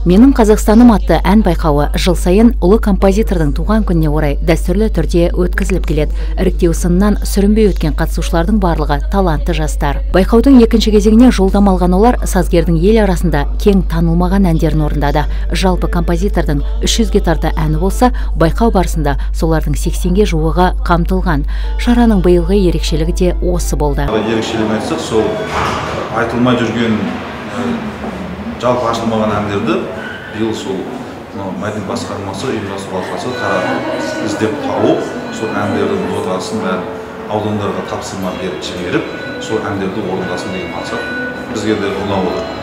Менің Қазақстаным атты ән байқауы жыл сайын ұлы композитордың туған күніне орай дәстүрлі түрде өткізіліп келеді. Іріктеу сынынан сүрінбей өткен қатысушылардың барлығы талантты жастар. Байқаудың екінші кезеңіне жолдама алған олар сазгердің ел арасында кең танылмаған әндерін орындады. Жалпы композитордың 300-ге тарта әні болса, байқау барысында солардың 80-ге жуығы қамтылған. Шараның биылғы ерекшелігі де осы болды. Ерекшелігін айтсақ, сол айтылмай жүрген, жалпы ашылмаған әндерді биыл сол мәдениет басқармасы, ұйымдастыру алқасы таратып, іздеп тауып, сол әндердің нотасын бәрін аудандарға тапсырма беріп жіберіп, сол әндерді орындасын деген мақсат бізге де ұнап отыр.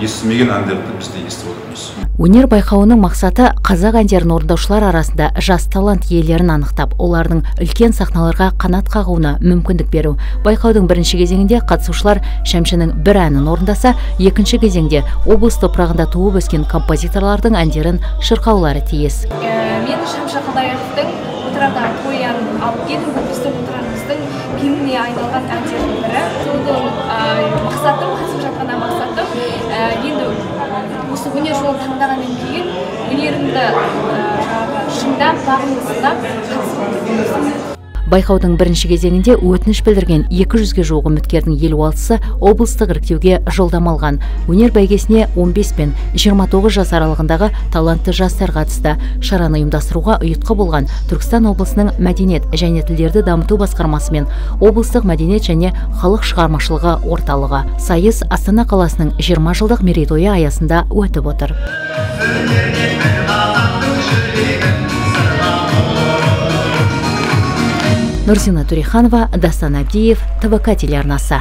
Естімеген әндерді біз де естіп отырмыз. Өнер байқауының мақсаты қазақ әндерін орындаушылар арасында жас талант иелерін анықтап, олардың үлкен сахналарға қанат қағуына мүмкіндік беру. Байқаудың бірінші кезеңінде қатысушылар Шәмшінің бір әнін орындаса, екінші кезеңде облыс топырағында туып өскен композиторлардың әндерін шырқаулары тиіс. Мен Шәмші Қалдаяқовтың Отырардағы той әнін алып келдім. Бұл біздің Отырарымыздың гимніне айналған әндердің бірі. Соның мақсатым, қатысып жатқан мақсатым, енді осы өнер жолын таңдағаннан кейін өнерімді шыңдап, бағымды сынап қатысып отырмын. Байқаудың бірінші кезеңінде өтініш білдірген 200-ге жуық үміткердің 56-сы облыстық іріктеуге жолдама алған. Өнер бәйгесіне 15 пен 29 жас аралығындағы талантты жастар қатысты. Шараны ұйымдастыруға ұйытқы болған Түркістан облысының мәдениет және тілдерді дамыту басқармасы мен облыстық мәдениет және халық шығармашылығы орталығы. Сайыс Астана қаласының 20 жылдық мерейтойы аясында өтіп отыр. Нұрсина Төреханова, Дастан Әбдиев, ТВК телеарнасы.